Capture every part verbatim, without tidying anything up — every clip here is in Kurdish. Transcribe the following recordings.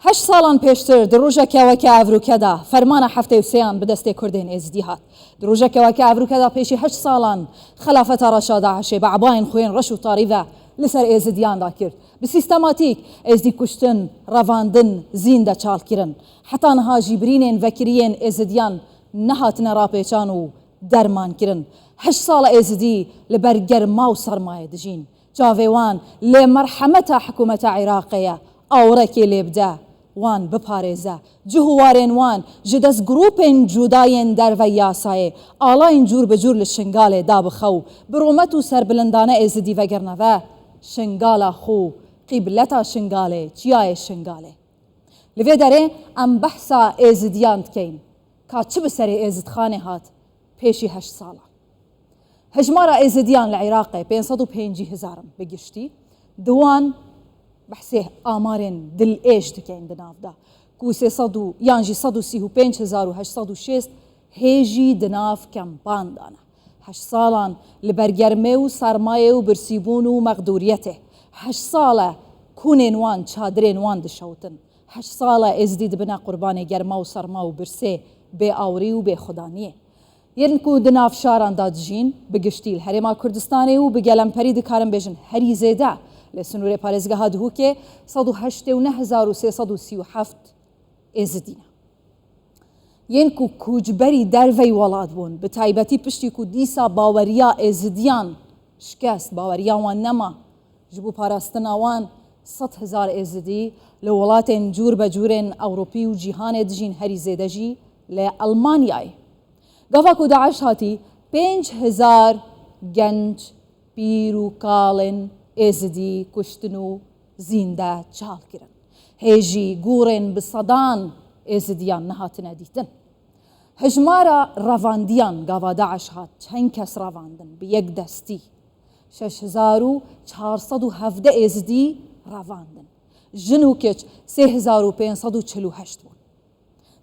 Heşt salan pêştir, di rojeke weke evrûke de, fermana heftê û sêyan bi destê Kurdên Êzidî hat. Di rojeke weke evrûke de pêşî heşt salan xelafeta reş a DAIŞê bi ebayên xwe yên reş û tarî ve li ser Êzidiyan de kir. Bi sîstematîk Êzidî kuştin, revandin, zîndeçal kirin. Heta niha jî birînên vekiriyên Êzidiyan nehatine rapêçan û derman kirin. Heşt sala Êzidî li ber germa û sermayê dijîn. Çavê wan lê merhemeta hikûmeta Iraqê ye. Awirekê lê bide, wan biparêze. Cih û warên wan ji dest grûpên cuda yên dervey yasayê, alayên cûr bi cûr li Şingalê da bi xew, bi rûmet û serbilindane Êzidî vegirine ve Şingala xwe, qîbleta Şingalê, çiyayê Şingalê. Li vê derê em behsa Êzidiyan dikeyin. Ka çi bi serê Êzidxanê hat pêşî heşt salan? Hejmara Êzidiyan li Iraqê pênc sed û pêncî hezar in bi giştî. Di wan behsê amarên dilêj dikeyin di nav de ku sê sed û yan jî sed û sî û pênc hezar û heşt sed û şêst hê jî di nav kempan de ne. Heşt salan li ber germê û sermayê û birsîbûn û mexdûriyetê. Heşt sal e kûnên wan, çadirên wan dişewtin. Heşt sal e Êzidî dibine qurbanê germa û serma û birsê bê awirî û bêxwedaniyê. Yên ku di nav şaran de dijîn, bi giştî li Herêma Kurdistanê û bi gelemperî dikarin bêjin herî zêde li sinûrê parêzgeha Duhokê sed û heştê û neh hezar û sê sed û sî û heft Êzidî ne. Yên ku koçberî derveyî welat bûn, bi taybetî piştî ku dîsa baweriya Êzidiyan şikest, baweriya wan nema, ji bo parastina wan sed hezar Êzidî li welatên cûr be cûrên Ewropî û cîhanê dijîn, herî zêde jî li Elmanyayê. Gava ku DAIŞ hatî, pênc hezar genc, pîr û kalên Êzidî kuştin û zîndeçal kirin. Hê jî gûrên bi sedan Êzidiyan nehatine dîtin. Hejmara revandiyan gava DAIŞ hat çend kes revandin bi yek destî? Şeş hezar û çar sed û hevdeh Êzidî revandin. Jin û keç sê hezar û pênc sed û çil û heşt bûn.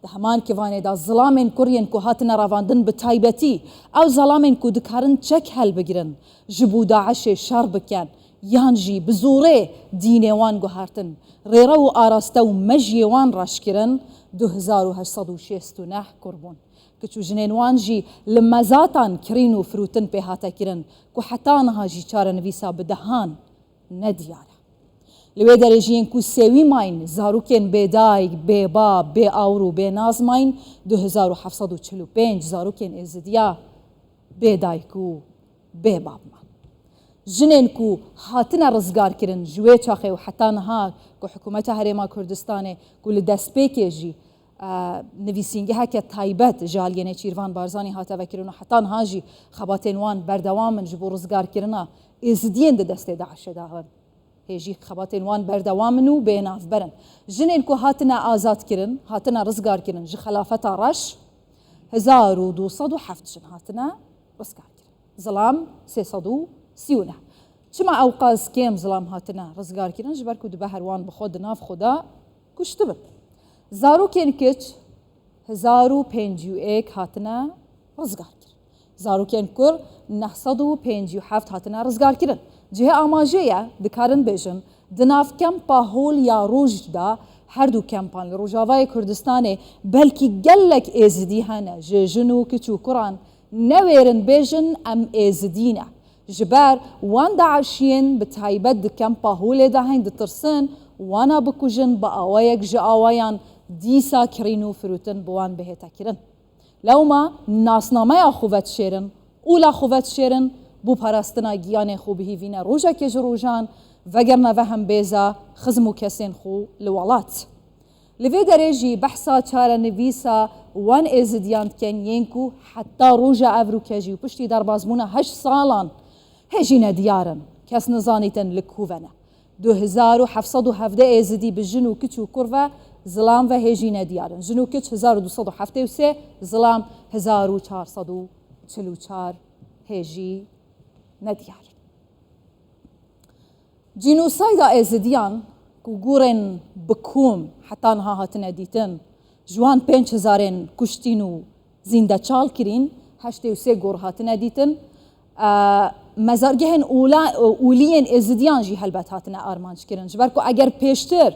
Di heman kivanê de zilamên kur yên ku hatine revandin, bi taybetî ew zilamên ku dikarin çek helbigirin, ji bo DAIŞê şer bikin, yan jî bi zorê dînê wan guhertin, rêrew û araste û mejiyê wan reş kirin, du hezar û heşt sed û şêst û neh kur bûn. Kiç û jinên wan jî li mezatan kirîn û firûtin pê hate kirin ku heta niha jî çarenivîsa bi dehan nediyar e. Li wê derê jî yên ku sêwî mayîn, zarokên bêdayik, bêbab, bêawir û bênaz mayîn, du hezar û heft sed û çil û pênc zarokên Êzidiya bêdayik û bêbab man. Jinên ku hatine rizgarkirin ji wê çaxê û heta niha ku hikûmeta Herêma Kurdistanê ku li destpêkê jî, e, nivîsîngeheke taybet ji aliyê Nêçîrvan Barzanî hate vekirin û heta niha jî xebatên wan berdewam in ji bo rizgarkirina Êzidiyên di destê DAIŞê de in. Hê jî xebatên wan berdewam in û bênavber in. Jinên ku hatine azadkirin, hatine rizgarkirin ji Xelafeta Reş, hezar û du sed û heft jin hatine rizgarkirin. Zilam sê sed û sî û neh. Çima ewqas kêm zilam hatine rizgarkirin? Ji ber ku dibe her wan bi xwe di nav xwe de kuştibin. Zarokên kiç hezar û pêncî û yek hatine rizgarkirin. Zarokên kur neh sed û pêncî û heft hatine rizgarkirin. Cihê amajê ye, dikarin bêjin, di nav kempa Hol ya Roj de, her du kempan li Rojavayê Kurdistanê, belkî gelek Êzidî hene, ji jin û kiç û kuran, newêrin bêjin, em Êzidî ne. Ji ber wan DAIŞiyên bi taybet di kempa Holê de hên ditirsin, wana bikujin, bi awayek ji awayan dîsa kirîn û firûtin bi wan bihête kirin. Lewma nasnameya xwe vedişêrin, ola xwe vedişêrin, bo parastina giyanê xwe bihîvîne rojekê ji rojan, vegerine ve hembêza xizm û kesên xwe li welat. Li vê derê jî behsa çarenivîsa wan Êzidiyan dikin yên ku heta roja evroke jî û piştî derbasbûna heşt salan hê jî nediyar in. Kes nizanîtin li ku ve ne. Du hezar û heft sed û hevdeh Êzidî bi jin û kiç û kur ve, zilam ve hê jî nediyar in. Jin û kiç hezar û du sed û heftê û sê, zilam hezar û çar sed û çil û çar hê jî nediyar in. Cînosayda Êzidiyan ku gûrên bi kom heta niha hatine dîtin, ji wan pênc hezarên kuştîn û zîndeçal kirîn, heştê û sê gor hatine dîtin. E, mezargehên ûla-, ûliyên Êzidiyan jî helbet hatine armanc kirin. Ji ber ku eger pêştir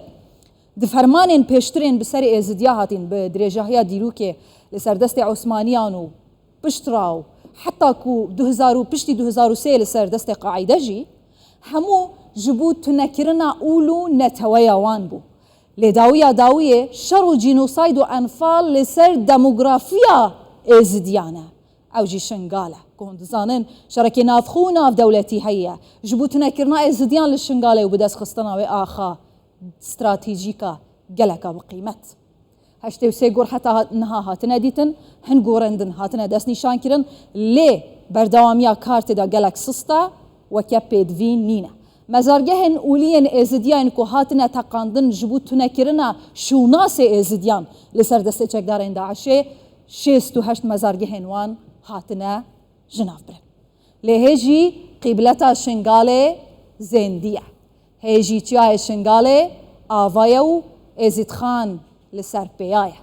Di fermanên pêştirên bi serê Êzidiya hatîn, bi dirêjahiya dîrokê li ser destê Osmaniyan û piştra û heta ku du hezar û piştî du hezar û sê li ser destê Qaîde jî, hemû ji bo tunekirina ûl û neteweya wan bû. Lê dawiya dawiyê şer û cînosayd û enfal li ser demografiya Êzidiyan e. Ew jî Şingal e. Ku hûn dizanin, şerekê navxwe û navdewletî heye. Ji bo tunekirina Êzidiyan li Şingalê û bidestxistina wê axa stratejîka geleka bi qîmet. Heştê û sê gor heta hat-, niha hatine dîtin, hin gorendin hatine destnîşankirin, lê berdewamiya kar tê de gelek sist e, weke pêdivî nîne. Mezargehên olî yên Êzidiyan ku hatine teqandin ji bo tunekirina şûnasê Êzidiyan li ser destê çekdarên DAIŞê, şêst û heşt mezargehên wan hatine jinavbirin. Lê hê jî qîbleta Şingalê zêndî ye. Hê jî çiyayê Şingalê ava ye û Êzîdxan li ser pêya ye.